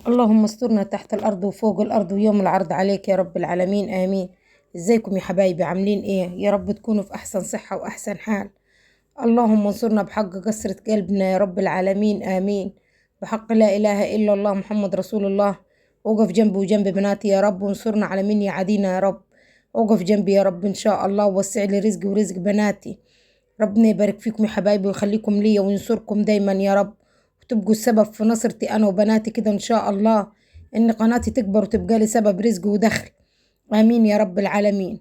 اللهم استرنا تحت الأرض وفوق الأرض ويوم العرض عليك يا رب العالمين، آمين. ازيكم يا حبايبي؟ عاملين ايه؟ يا رب تكونوا في أحسن صحة وأحسن حال. اللهم انصرنا بحق قسرة قلبنا يا رب العالمين، آمين. بحق لا إله إلا الله محمد رسول الله. وقف جنبي وجنب بناتي يا رب، وانصرنا على من يعادينا يا رب. وقف جنبي يا رب إن شاء الله، ووسع لي رزقي ورزق بناتي. ربنا يبارك فيكم يا حبايبي ويخليكم ليا وينصركم دايما يا رب، وتبقوا السبب في نصرتي أنا وبناتي كده إن شاء الله، إن قناتي تكبر وتبقى لي سبب رزق ودخل، آمين يا رب العالمين.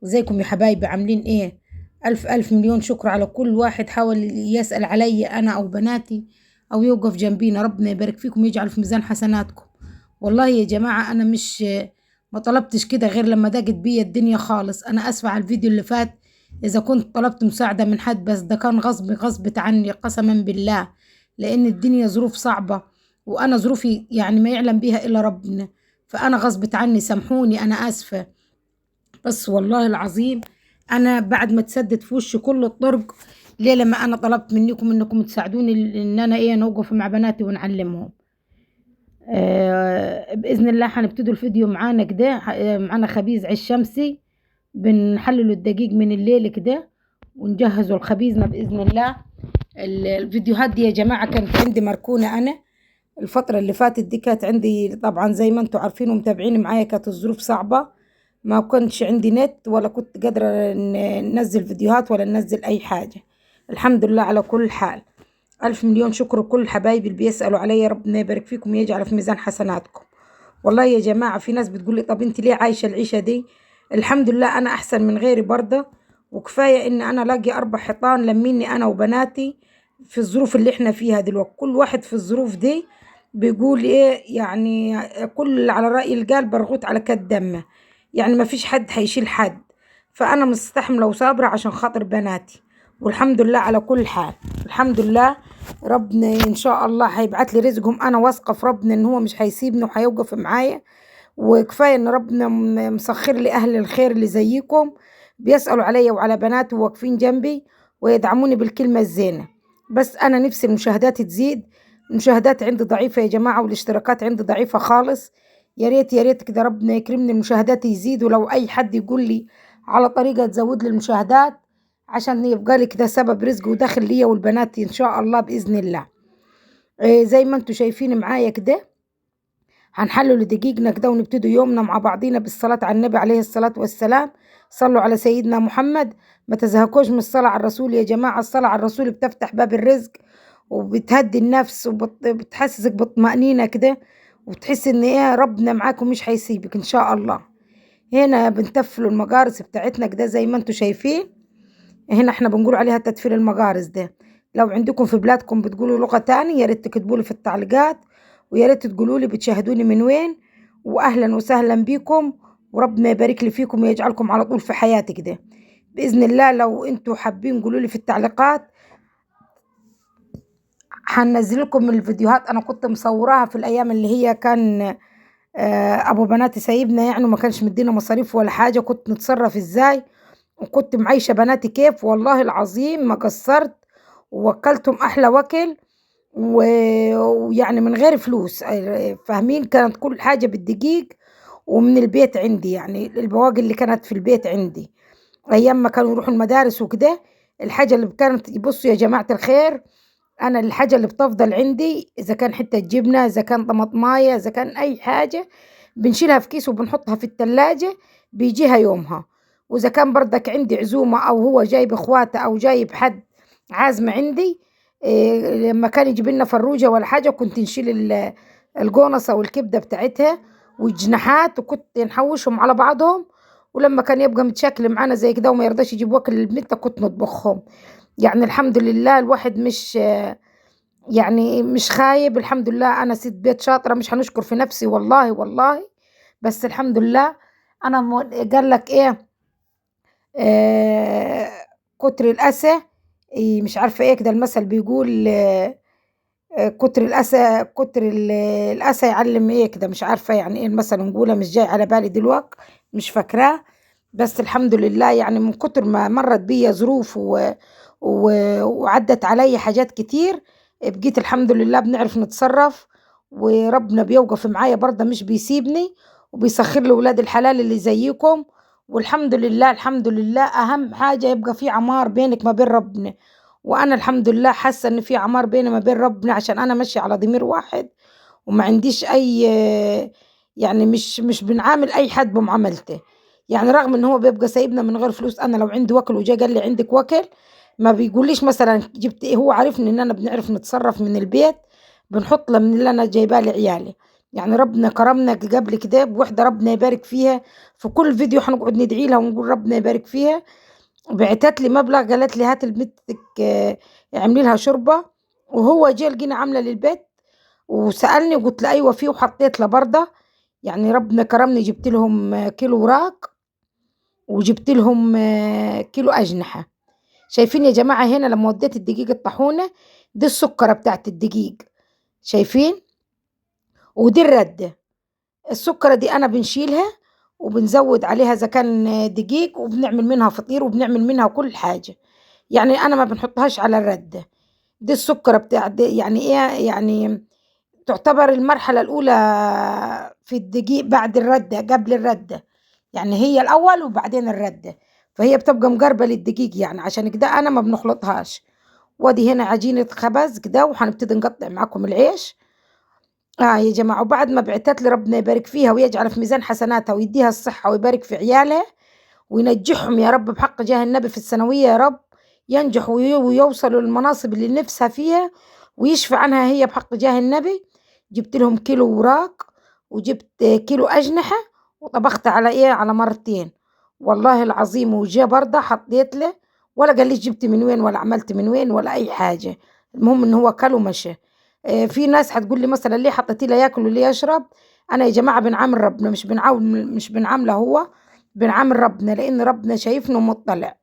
ازيكم يا حبايبي؟ عاملين ايه؟ ألف ألف مليون شكر على كل واحد حاول يسأل علي أنا أو بناتي أو يوقف جنبينا. ربنا يبارك فيكم ويجعل في ميزان حسناتكم. والله يا جماعة أنا مش ما طلبتش كده غير لما ضاقت بيا الدنيا خالص. أنا آسفة على الفيديو اللي فات إذا كنت طلبت مساعدة من حد، بس ده كان غصب عني قسما بالله، لأن الدنيا ظروف صعبة وأنا ظروفي يعني ما يعلم بيها إلا ربنا، فأنا غصب عني، سامحوني، أنا آسفة. بس والله العظيم أنا بعد ما تسدد في وشي كل الطرق، ليه لما أنا طلبت منكم إنكم تساعدوني إن أنا إيه نوقف مع بناتي ونعلمهم. بإذن الله هنبتدوا الفيديو معانا كده. معانا خبيز عيش شمسي، بنحلله الدقيق من الليل كده ونجهزه لخبيزنا بإذن الله. الفيديوهات دي يا جماعة كانت عندي مركونة، أنا الفترة اللي فاتت دي كانت عندي طبعا زي ما انتوا عارفين ومتابعين معايا، كانت الظروف صعبة، ما كنتش عندي نت ولا كنت قادرة ننزل فيديوهات ولا ننزل أي حاجة. الحمد لله على كل حال. ألف مليون شكر لكل حبايبي اللي بيسألوا عليا، ربنا يبارك فيكم ويجعل في ميزان حسناتكم. والله يا جماعة في ناس بتقول لي طب انت ليه عايشة العيشة دي؟ الحمد لله أنا أحسن من غيري برضه، وكفاية إن أنا لاقي 4 حيطان لميني أنا وبناتي في الظروف اللي احنا فيها دلوقتي. كل واحد في الظروف دي بيقول ايه يعني، كل على رأي القلب برغوت على كد دمه، يعني ما فيش حد هيشيل حد. فأنا مستحملة وصابرة عشان خاطر بناتي، والحمد لله على كل حال. الحمد لله ربنا إن شاء الله هيبعت لي رزقهم، أنا واثقة في ربنا إن هو مش هيسيبني وهيوقف معايا. وكفاية إن ربنا مسخر لي أهل الخير اللي زيكم، بيسألوا عليا وعلى بناتي وواقفين جنبي ويدعموني بالكلمة الزينة. بس أنا نفسي المشاهدات تزيد، المشاهدات عندي ضعيفة يا جماعة، والاشتراكات عندي ضعيفة خالص. يا ريت يا ريت كده ربنا يكرمني المشاهدات يزيد. ولو أي حد يقول لي على طريقة تزود لي المشاهدات عشان يبقى لي كده سبب رزق ودخل ليا والبنات إن شاء الله بإذن الله. زي ما انتوا شايفين معايا كده هنحلل دقيقنا كده ونبتدي يومنا مع بعضينا بالصلاة على النبي عليه الصلاة والسلام. صلوا على سيدنا محمد، ما تزهقوش من الصلاة على الرسول يا جماعة. الصلاة على الرسول بتفتح باب الرزق وبتهدي النفس وبتحسسك بطمأنينة كده، وبتحس ان ايه ربنا معاك ومش هيسيبك ان شاء الله. هنا بنتفلوا المجارس بتاعتنا كده زي ما انتوا شايفين. هنا احنا بنقول عليها تدفيل المجارس ده. لو عندكم في بلادكم بتقولوا لغة تاني يا ريت تكتبوا لي في التعليقات، ويا ريت تقولوا لي بتشاهدوني من وين. واهلا وسهلا بيكم، وربنا يبارك لي فيكم ويجعلكم على طول في حياتي كده باذن الله. لو انتوا حابين قولوا لي في التعليقات، هنزل لكم الفيديوهات انا كنت مصوراها في الايام اللي هي كان ابو بناتي سايبنا يعني، وما كانش مدينا مصاريف ولا حاجه، كنت نتصرف ازاي وكنت معيشه بناتي كيف. والله العظيم ما قصرت ووكلتهم احلى وكل، ويعني من غير فلوس، فاهمين؟ كانت كل حاجه بالدقيق ومن البيت عندي، يعني البواقي اللي كانت في البيت عندي ايام ما كانوا يروحوا المدارس وكده. الحاجه اللي كانت، بصوا يا جماعه الخير، انا الحاجه اللي بتفضل عندي اذا كان حته جبنه، اذا كان طماطمايه، اذا كان اي حاجه، بنشيلها في كيس وبنحطها في التلاجة بيجيها يومها. واذا كان بردك عندي عزومه او هو جايب اخواته او جايب حد عازمه عندي، لما كان يجيب لنا فروجه ولا حاجه كنت نشيل الجونصه والكبده بتاعتها والجناحات، وكنت نحوشهم على بعضهم. ولما كان يبقى متشكل معانا زي كده وما يرضاش يجيب وكل للبنت كنت نطبخهم. يعني الحمد لله الواحد مش يعني مش خايب، الحمد لله انا ست بيت شاطره، مش هنشكر في نفسي والله والله، بس الحمد لله انا قال لك ايه، كتر الاسى مش عارفه ايه كده المثل بيقول، كتر الاسى، كتر الاسى يعلم ايه كده، مش عارفه يعني ايه المثل نقوله، مش جاي على بالي دلوقتي، مش فاكراه. بس الحمد لله يعني من كتر ما مرت بيا ظروف وعدت علي حاجات كتير، بقيت الحمد لله بنعرف نتصرف. وربنا بيوقف معايا برضه مش بيسيبني، وبيسخر لي ولاد الحلال اللي زيكم، والحمد لله الحمد لله. اهم حاجة يبقى في عمار بينك ما بين ربنا، وانا الحمد لله حاسة ان في عمار بيني ما بين ربنا، عشان انا ماشية على ضمير واحد وما عنديش اي يعني مش بنعامل اي حد بمعاملته. يعني رغم ان هو بيبقى سايبنا من غير فلوس، انا لو عندي وكل وجا قال لي عندك وكل ما بيقوليش مثلا جبت ايه، هو عارفني ان انا بنعرف نتصرف من البيت، بنحط له من اللي انا جايباه لعيالي. يعني ربنا كرمنا قبل كده بوحدة ربنا يبارك فيها، في كل فيديو هنقعد ندعي لها ونقول ربنا يبارك فيها. بعتت لي مبلغ قالت لي هات لبنتك اعملي لها شوربة، وهو جه لقينا عاملة للبيت وسألني وقلت له ايوه فيه، وحطيت له برضه. يعني ربنا كرمني جبت لهم كيلو وراك وجبت لهم كيلو أجنحة. شايفين يا جماعة هنا لما وديت الدقيق الطاحونة دي السكرة بتاعت الدقيق، شايفين؟ ودي الردة. السكرة دي أنا بنشيلها وبنزود عليها إذا كان دقيق، وبنعمل منها فطير وبنعمل منها كل حاجة. يعني أنا ما بنحطهاش على الردة. دي السكرة بتاعت يعني إيه، يعني تعتبر المرحلة الأولى في الدقيق بعد الردة، قبل الردة، يعني هي الأول وبعدين الردة، فهي بتبقى مقربة للدقيق، يعني عشان كده أنا ما بنخلطهاش. وادي هنا عجينة خبز كده، وحنبتدي نقطع معاكم العيش. يا جماعة، وبعد ما بعتت لي ربنا يبارك فيها ويجعل في ميزان حسناتها ويديها الصحة ويبارك في عيالها وينجحهم يا رب بحق جاه النبي في الثانوية يا رب، ينجحوا ويوصلوا للمناصب اللي نفسها فيها ويشفى عنها هي بحق جاه النبي. جبت لهم كيلو وراك وجبت كيلو أجنحة وطبخت على إيه، على مرتين والله العظيم. وجا برضه حطيت له، ولا قال لي جبت من وين ولا عملت من وين ولا أي حاجة، المهم إن هو كل ومشى. في ناس هتقول لي مثلا ليه حطيتي له ياكل وليه يشرب؟ أنا يا جماعة بنعامل ربنا، مش بنعامله هو، بنعامل ربنا، لأن ربنا شايفنا ومطلع.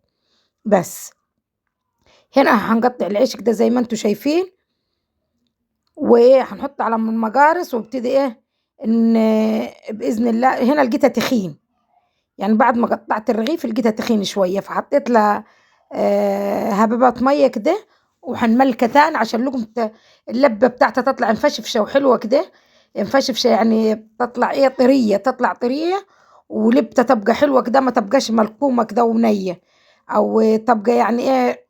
بس هنا هنقطع العيش كده زي ما انتم شايفين، وهنحط على المجارس وابتدي ايه ان باذن الله. هنا لقيتها تخين، يعني بعد ما قطعت الرغيف لقيتها تخين شويه، فحطيت لها هبابات ميه كده، وحنملكه تاني عشان لقمة اللبه بتاعتها تطلع مفشفشه وحلوه كده، مفشفشه يعني تطلع ايه طريه، تطلع طريه ولبتها تبقى حلوه كده، ما تبقاش ملكومه كده ونيه، او تبقى يعني ايه،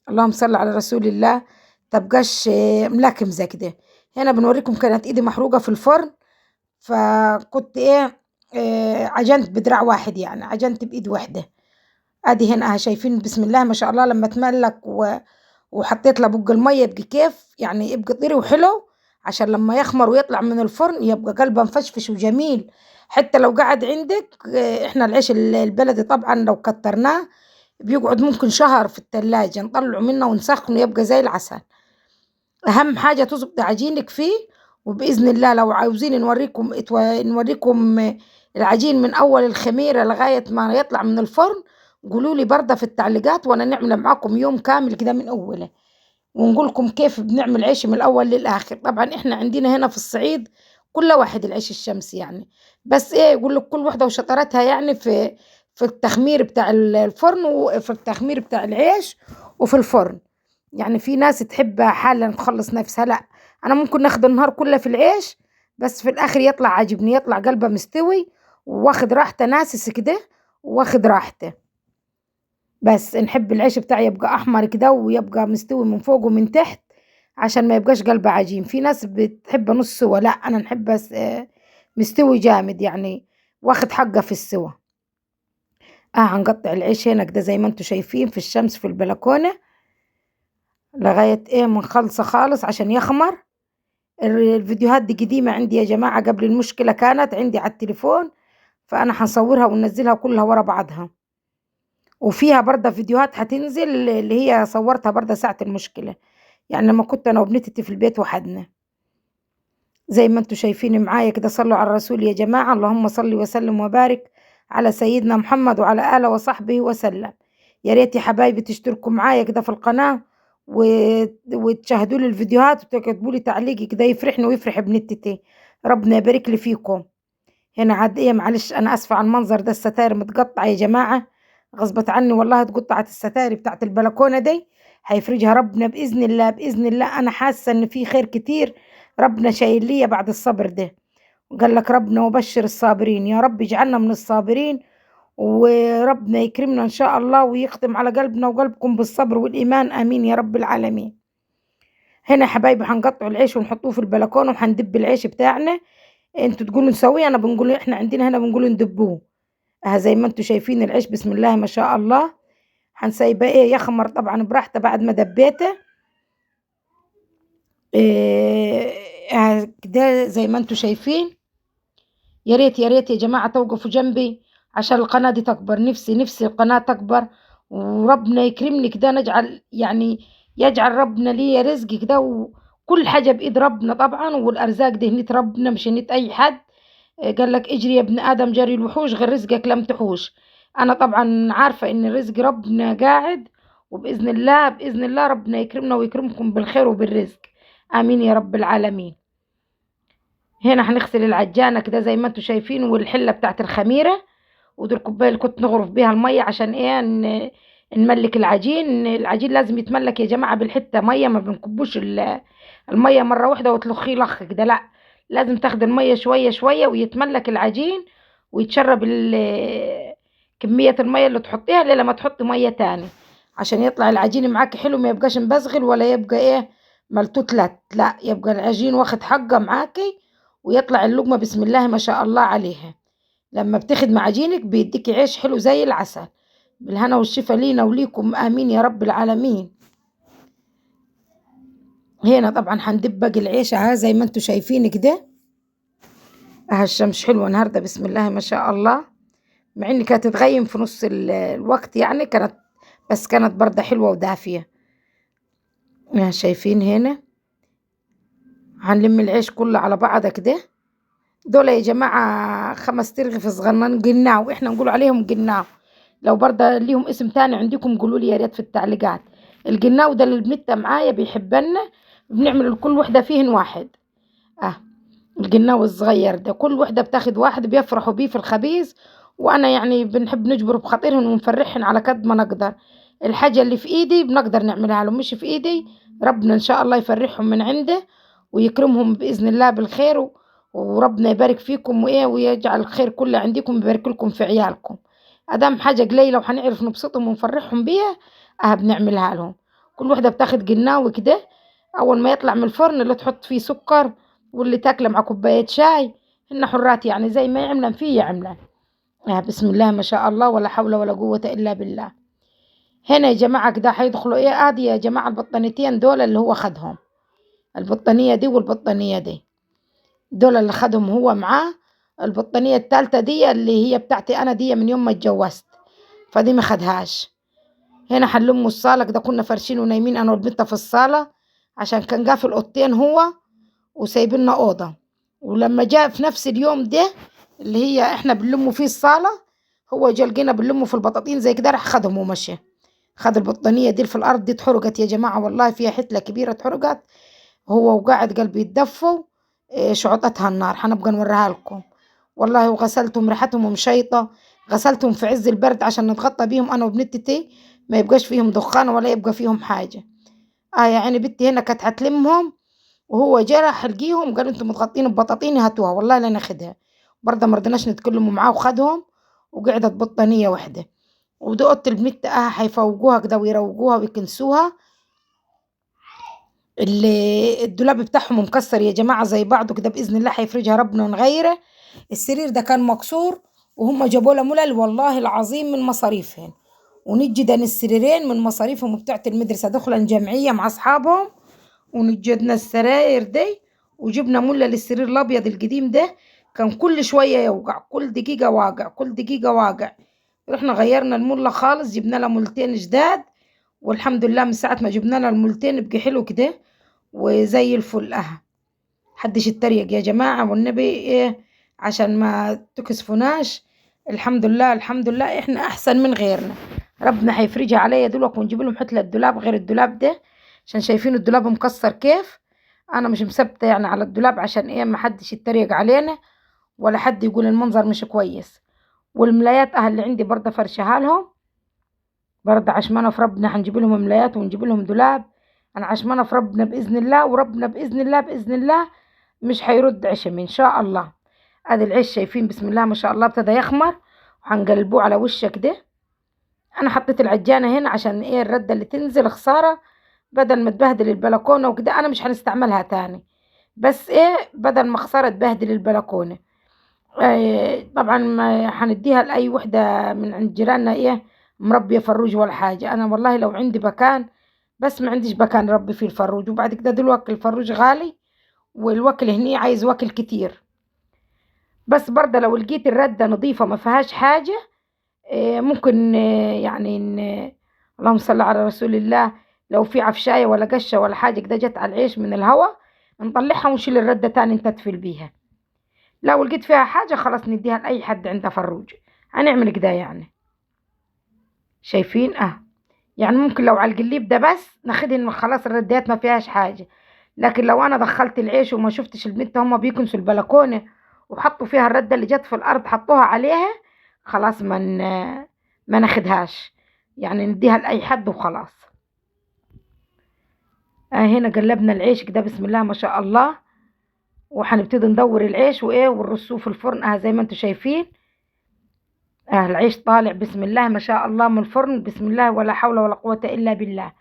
اللهم صل على رسول الله، تبقاش ملكمزه كده. هنا بنوريكم كانت ايدي محروقه في الفرن، فكنت ايه، عجنت بدراع واحد، يعني عجنت بايد واحده. ادي هنا شايفين بسم الله ما شاء الله لما تملك وحطيت له بق الميه يبقى كيف، يعني يبقى طري وحلو، عشان لما يخمر ويطلع من الفرن يبقى قلبه مفشفش وجميل. حتى لو قعد عندك، احنا العيش البلدي طبعا لو كترناه بيقعد ممكن شهر في التلاجة، نطلعه منه ونسخنه يبقى زي العسل. اهم حاجة تظبط عجينك فيه، وبإذن الله لو عاوزين نوريكم العجين من أول الخميرة لغاية ما يطلع من الفرن، قولوا لي برضه في التعليقات، وأنا نعمل معاكم يوم كامل كده من أوله، ونقول لكم كيف بنعمل عيش من الأول للآخر. طبعا إحنا عندنا هنا في الصعيد كل واحد العيش الشمسي يعني، بس إيه يقول لك كل واحدة وشطارتها، يعني في التخمير بتاع الفرن وفي التخمير بتاع العيش وفي الفرن. يعني في ناس تحب حالا تخلص نفسها، لا أنا ممكن ناخد النهار كله في العيش، بس في الآخر يطلع عاجبني، يطلع قلبه مستوي وواخد راحته، ناسس كده واخد راحته. بس نحب العيش بتاعي يبقى أحمر كده ويبقى مستوي من فوق ومن تحت، عشان ما يبقاش قلبه عجين. في ناس بتحبه نص سوا، لا أنا نحبه مستوي جامد، يعني واخد حقه في السوا. هنقطع العيش هنا كده زي ما انتم شايفين في الشمس في البلكونة لغاية ايه ما نخلصه خالص عشان يخمر. الفيديوهات دي قديمة عندي يا جماعة، قبل المشكلة كانت عندي على التليفون، فأنا هنصورها وننزلها كلها ورا بعضها، وفيها برضه فيديوهات هتنزل اللي هي صورتها برضه ساعة المشكلة، يعني لما كنت أنا وبنتي في البيت وحدنا. زي ما انتم شايفين معايا كده، صلوا على الرسول يا جماعة، اللهم صل وسلم وبارك على سيدنا محمد وعلى آله وصحبه وسلم. يا ريت يا حبايبي تشتركوا معايا كده في القناة وتشاهدوا لي الفيديوهات وتكتبوا لي تعليق كده يفرحني ويفرح بنتي، ربنا يبارك لي فيكم. هنا عاد ايه، معلش انا اسفه على المنظر ده، الستاير متقطعه يا جماعه غصبت عني والله، اتقطعت الستاير بتاعت البلكونه دي، هيفرجها ربنا باذن الله. باذن الله انا حاسه ان في خير كتير ربنا شايل لي بعد الصبر ده. قال لك ربنا وبشر الصابرين، يا رب اجعلنا من الصابرين، وربنا يكرمنا إن شاء الله ويختم على قلبنا وقلبكم بالصبر والإيمان، آمين يا رب العالمين. هنا حبايبي هنقطعوا العيش ونحطوه في البلكونة وهندب العيش بتاعنا. انتوا تقولوا نسويه، انا بنقول احنا عندنا هنا بنقول ندبوه. زي ما انتوا شايفين العيش بسم الله ما شاء الله. هنسيبه ايه يخمر طبعا براحته بعد ما دبيته. كده زي ما انتوا شايفين. يا ريت يا ريت يا جماعة توقفوا جنبي عشان القناة دي تكبر. نفسي نفسي القناة تكبر وربنا يكرمني كده، نجعل يعني يجعل ربنا لي رزق كده، وكل حاجة بإيد ربنا طبعا، والأرزاق دي هنيت ربنا مش هنيت أي حد. قال لك اجري يا ابن آدم جري الوحوش غير رزقك لم تحوش. أنا طبعا عارفة إن رزق ربنا قاعد، وبإذن الله بإذن الله ربنا يكرمنا ويكرمكم بالخير وبالرزق، آمين يا رب العالمين. هنا هنغسل العجانة كده زي ما انتوا شايفين، والحلة بتاعت الخميرة، ودي الكوباية اللي كنت نغرف بيها المية عشان ايه نملك العجين. العجين لازم يتملك يا جماعة بالحتة مية، ما بنكبوش المية مرة واحدة وتلخيه لخ كده، لا لازم تاخد المية شوية شوية ويتملك العجين ويتشرب كمية المية اللي تحطيها، لما ما تحطي مية تاني عشان يطلع العجين معاك حلو، ما يبقاش مبزغل ولا يبقى ايه ملتوت لت، لا يبقى العجين واخد حقه معاكي ويطلع اللقمة بسم الله ما شاء الله عليها. لما بتخدم عجينك بيديكي عيش حلو زي العسل. بالهنا والشفا لينا وليكم، آمين يا رب العالمين. هنا طبعا هندب باقي العيش اهي زي ما انتوا شايفين كده. اهي الشمس حلوة النهارده بسم الله ما شاء الله، مع ان كانت تغيم في نص الوقت يعني، كانت بس كانت برده حلوة ودافية. شايفين هنا هنلم العيش كله على بعضه كده. دول يا جماعة 5 ترغيف صغنن جناو، احنا نقول عليهم جناو، لو برضه ليهم اسم تاني عندكم قولوا لي يا ريت في التعليقات. الجناو ده اللي بنت معايا بيحبنا، بنعمل لكل وحدة فيهن واحد. الجناو الصغير ده كل وحدة بتاخد واحد، بيفرحوا بيه في الخبيز، وانا يعني بنحب نجبر بخاطرهن ونفرحهن على قد ما نقدر. الحاجة اللي في ايدي بنقدر نعملها لهم، مش في ايدي ربنا ان شاء الله يفرحهم من عنده ويكرمهم بإذن الله بالخير، وربنا يبارك فيكم وايه ويجعل الخير كله عندكم ويبارك لكم في عيالكم. ادام حاجة قليلة وحنعرف نبسطهم ونفرحهم بيها بنعملها لهم. كل وحدة بتاخد جناوي كده اول ما يطلع من الفرن، اللي تحط فيه سكر واللي تاكله مع كوباية شاي، هن حرات يعني زي ما يعملن فيه يعملن. بسم الله ما شاء الله ولا حول ولا قوة الا بالله. هنا يا جماعة كده هيدخلوا ايه، ادي يا جماعة البطانيتين دول اللي هو خدهم، البطانية دي والبطانية دي، دول اللي خدهم هو معاه. البطانية التالتة دي اللي هي بتاعتي أنا دي من يوم ما اتجوزت، فدي ما خدهاش. هنا هنلموا الصالة كده، كنا فرشين ونايمين أنا والبنت في الصالة عشان كان قافل أوضتين هو وسايبلنا أوضة. ولما جاء في نفس اليوم ده اللي هي احنا بنلموا فيه الصالة، هو جا لقينا بنلموا في البطاطين زي كده، راح خدهم ومشي. خد البطانية دي في الأرض دي اتحرقت يا جماعة، والله فيها حتلة كبيرة اتحرقت. هو وقاعد قلبي يتدفوا، شعطتها النار، هنبقى نوريها لكم والله. وغسلتهم ريحتهم ومشيطة، غسلتهم في عز البرد عشان نتغطى بيهم أنا وبنتتي، ما يبقاش فيهم دخان ولا يبقى فيهم حاجة. يعني بنتي هنا كانت هتلمهم وهو جرح لقيهم، قالوا انتم متغطين ببطاطين هاتوها، والله لا ناخدها. برضه ما رضيناش نتكلموا معاه وخدهم، وقعدت بطانية واحدة. ودي أوضة البنت هيفوقوها كده ويروقوها ويكنسوها. اللي الدولاب بتاعهم مكسر يا جماعة زي بعضه كده، بإذن الله هيفرجها ربنا ونغيره. السرير ده كان مكسور وهم جابوا له ملل والله العظيم من مصاريفهم، ونجدن السريرين من مصاريفهم بتاعت المدرسة، دخلا جمعية مع أصحابهم ونجدنا السراير دي، وجبنا ملة للسرير الأبيض القديم ده، كان كل شوية يوقع، كل دقيقة واقع، كل دقيقة واقع. رحنا غيرنا الملة خالص، جبنا لها ملتين جداد، والحمد لله من ساعة ما جبنا لها الملتين بقى حلو كده وزي الفل. حدش يتريق يا جماعة والنبي ايه عشان ما تكسفوناش. الحمد لله الحمد لله احنا احسن من غيرنا، ربنا هيفرجها عليا دلوقتي ونجيب لهم حتلة الدولاب غير الدولاب ده، عشان شايفين الدولاب مكسر كيف. انا مش مثبتة يعني على الدولاب عشان ايه ما حدش يتريق علينا ولا حد يقول المنظر مش كويس. والملايات اهل اللي عندي برضه فرشها لهم، برضه عشمانة في ربنا هنجيب لهم ملايات ونجيب لهم دولاب. انا عشمانة في ربنا باذن الله، وربنا باذن الله باذن الله مش هيرد عشم ان شاء الله. ادي العيش شايفين بسم الله ما شاء الله ابتدى يخمر، وهنقلبوه على وشك كده. انا حطيت العجانه هنا عشان ايه الردة اللي تنزل خسارة، بدل ما تبهدل البلكونه وكده انا مش هنستعملها تاني، بس ايه بدل ما خسارة تبهدل البلكونه. طبعا ما هنديها لاي وحده من عند جيراننا ايه مربيه فروج ولا حاجة. انا والله لو عندي بكان، بس ما عنديش بكان ربي فيه الفروج. وبعد كده دلوقتي الفروج غالي، والوكل هني عايز وكل كتير. بس برضه لو لقيت الردة نظيفة ما فيهاش حاجة ممكن يعني اللهم صل على رسول الله، لو في عفشايه ولا قشه ولا حاجة كده جت على العيش من الهوا نطلعها ونشيل الردة تاني نتدفل بيها. لو لقيت فيها حاجة خلاص نديها لاي حد عنده فروج، هنعمل كده يعني. شايفين يعني ممكن لو على القليب ده بس ناخدهن خلاص الردات ما فيهاش حاجة. لكن لو انا دخلت العيش وما شفتش البنت هما بيكنسوا البلكونه وحطوا فيها الردة اللي جت في الارض حطوها عليها، خلاص ما ناخدهاش، يعني نديها لاي حد وخلاص. هنا قلبنا العيش كده بسم الله ما شاء الله، وحنبتدي ندور العيش وايه ونرصوه في الفرن. زي ما انتم شايفين العيش طالع بسم الله ما شاء الله من الفرن، بسم الله ولا حول ولا قوة الا بالله.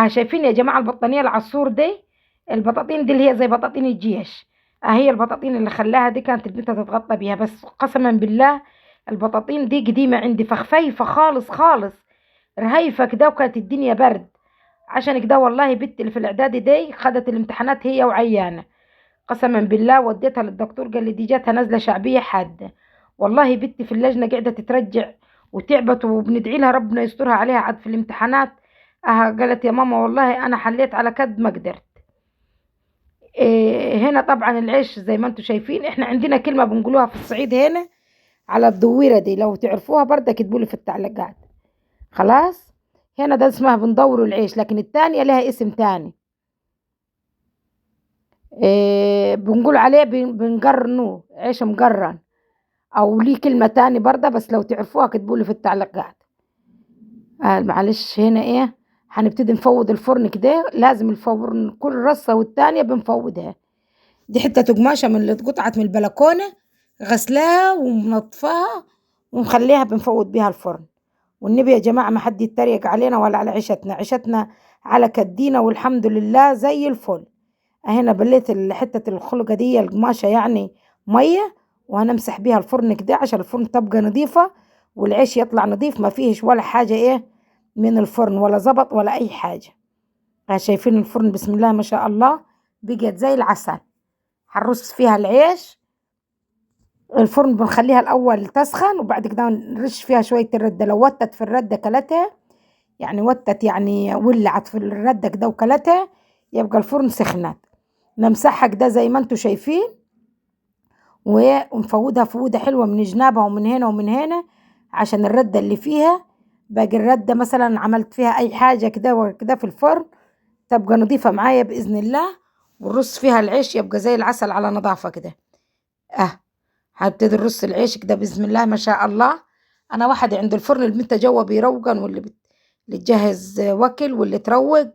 شايفين يا جماعة البطانية العصور دي، البطاطين دي اللي هي زي بطاطين الجيش، هي البطاطين اللي خلاها دي كانت البنت تتغطى بيها. بس قسما بالله البطاطين دي قديمة عندي، فخفيفة خالص خالص، رهيفة كده، وكانت الدنيا برد. عشان كده والله بنتي اللي في الاعدادي دي خدت الامتحانات هي وعيانة، قسما بالله وديتها للدكتور قال لي دي جاتها نزلة شعبية حادة. والله بنتي في اللجنة قاعدة تترجع وتعبت، وبندعي لها ربنا يسترها عليها عاد في الامتحانات. قالت يا ماما والله انا حليت على قد ما قدرت. هنا طبعا العيش زي ما انتم شايفين، احنا عندنا كلمة بنقولوها في الصعيد هنا على الدويرة دي، لو تعرفوها برضه اكتبوا لي في التعليقات. خلاص هنا ده اسمها بندوروا العيش، لكن التانية لها اسم تاني، بنقول عليه بنقرنوه، عيش مقرن، او ليه كلمة تاني برضه، بس لو تعرفوها اكتبوا لي في التعليقات. معلش هنا ايه هنبتدي نفوض الفرن كده، لازم الفرن كل رصة والتانية بنفوضها. دي حتة قماشة من اللي اتقطعت من البلكونة، غسلاها ومنظفاها ومخليها بنفوض بيها الفرن. والنبي يا جماعة ما حد يتريق علينا ولا على عيشتنا، عيشتنا على كدينا والحمد لله زي الفل. هنا بليت حتة الخلقة دي القماشة يعني مية، وهنمسح بيها الفرن كده عشان الفرن تبقى نظيفة والعيش يطلع نظيف، ما فيهش ولا حاجة ايه من الفرن ولا زبط ولا اي حاجة. شايفين الفرن بسم الله ما شاء الله بقت زي العسل. هنرص فيها العيش، الفرن بنخليها الاول تسخن وبعد كده نرش فيها شوية الردة. لو وتت في الردة كلتها، يعني وتت يعني ولعت في الردة كده وكلتها، يبقى الفرن سخنت. نمسحها كده زي ما انتم شايفين ونفودها فودة حلوة من جنابها ومن هنا ومن هنا عشان الردة اللي فيها، باقي الردة مثلا عملت فيها اي حاجة كده وكده في الفرن تبقى نظيفة معايا بإذن الله. ونرص فيها العيش يبقى زي العسل على نظافة كده. هبتدي نرص العيش كده بإذن الله ما شاء الله. انا واحدة عند الفرن، البنت جوا بيروقن، واللي اللي تجهز وكل واللي تروق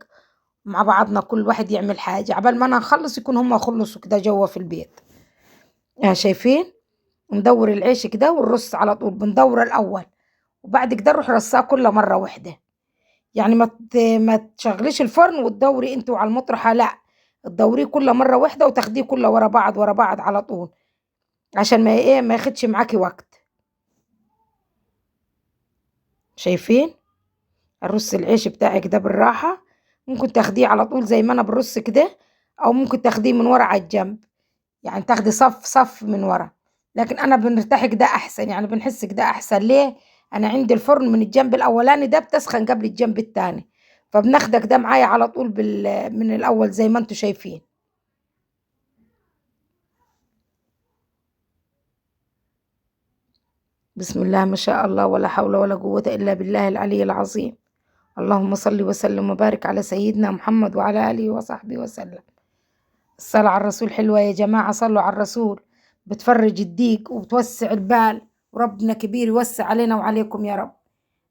مع بعضنا، كل واحد يعمل حاجة عبال ما انا اخلص يكون هم خلصوا كده جوا في البيت. شايفين ندور العيش كده ونرص على طول، بندور الاول وبعد كده نروح رصاه كله مرة واحدة. يعني ما تشغليش الفرن وتدوري انتوا على المطرحة، لا تدوريه كله مرة واحدة وتاخديه كله ورا بعض ورا بعض على طول عشان ما ايه ما ياخدش معاكي وقت. شايفين الرص العيش بتاعك ده بالراحة، ممكن تاخديه على طول زي ما انا برص كده، او ممكن تاخديه من ورا على الجنب، يعني تاخدي صف صف من ورا، لكن انا بنرتاح كده احسن، يعني بنحس كده احسن. ليه؟ انا عندي الفرن من الجنب الاولاني ده بتسخن قبل الجنب التاني، فبناخدك ده معايا على طول من الاول زي ما انتم شايفين. بسم الله ما شاء الله ولا حول ولا قوة إلا بالله العلي العظيم. اللهم صل وسلم وبارك على سيدنا محمد وعلى آله وصحبه وسلم. الصلاة على الرسول حلوة يا جماعة، صلوا على الرسول، بتفرج الضيق وبتوسع البال، وربنا كبير يوسع علينا وعليكم يا رب.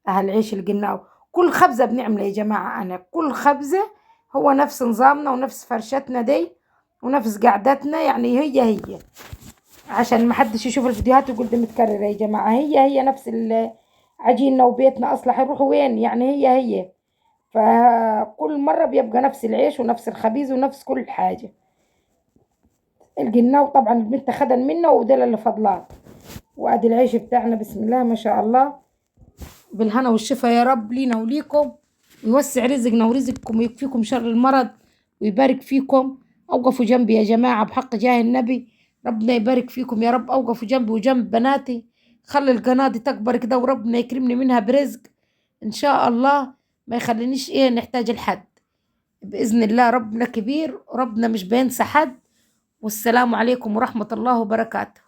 أهل عيش القناو كل خبزة بنعملها يا جماعة، أنا كل خبزة هو نفس نظامنا ونفس فرشتنا دي، ونفس قعدتنا، يعني هي هي، عشان ما حدش يشوف الفيديوهات ويقول دي متكررة يا جماعة. هي هي نفس عجيننا وبيتنا، أصلا حيروحوا وين؟ يعني هي هي. فكل مرة بيبقى نفس العيش ونفس الخبيز ونفس كل حاجة. الجناو طبعا البنت خدن منه وده اللي فضلات. وادي العيش بتاعنا بسم الله ما شاء الله، بالهنا والشفا يا رب لينا وليكم، ويوسع رزقنا ورزقكم ويكفيكم شر المرض ويبارك فيكم. اوقفوا جنبي يا جماعة بحق جاه النبي، ربنا يبارك فيكم يا رب. اوقفوا جنبي وجنب بناتي، خلي القناة دي تكبر كده وربنا يكرمني منها برزق ان شاء الله، ما يخلينيش ايه نحتاج لحد بإذن الله. ربنا كبير، ربنا مش بينسى حد. والسلام عليكم ورحمة الله وبركاته.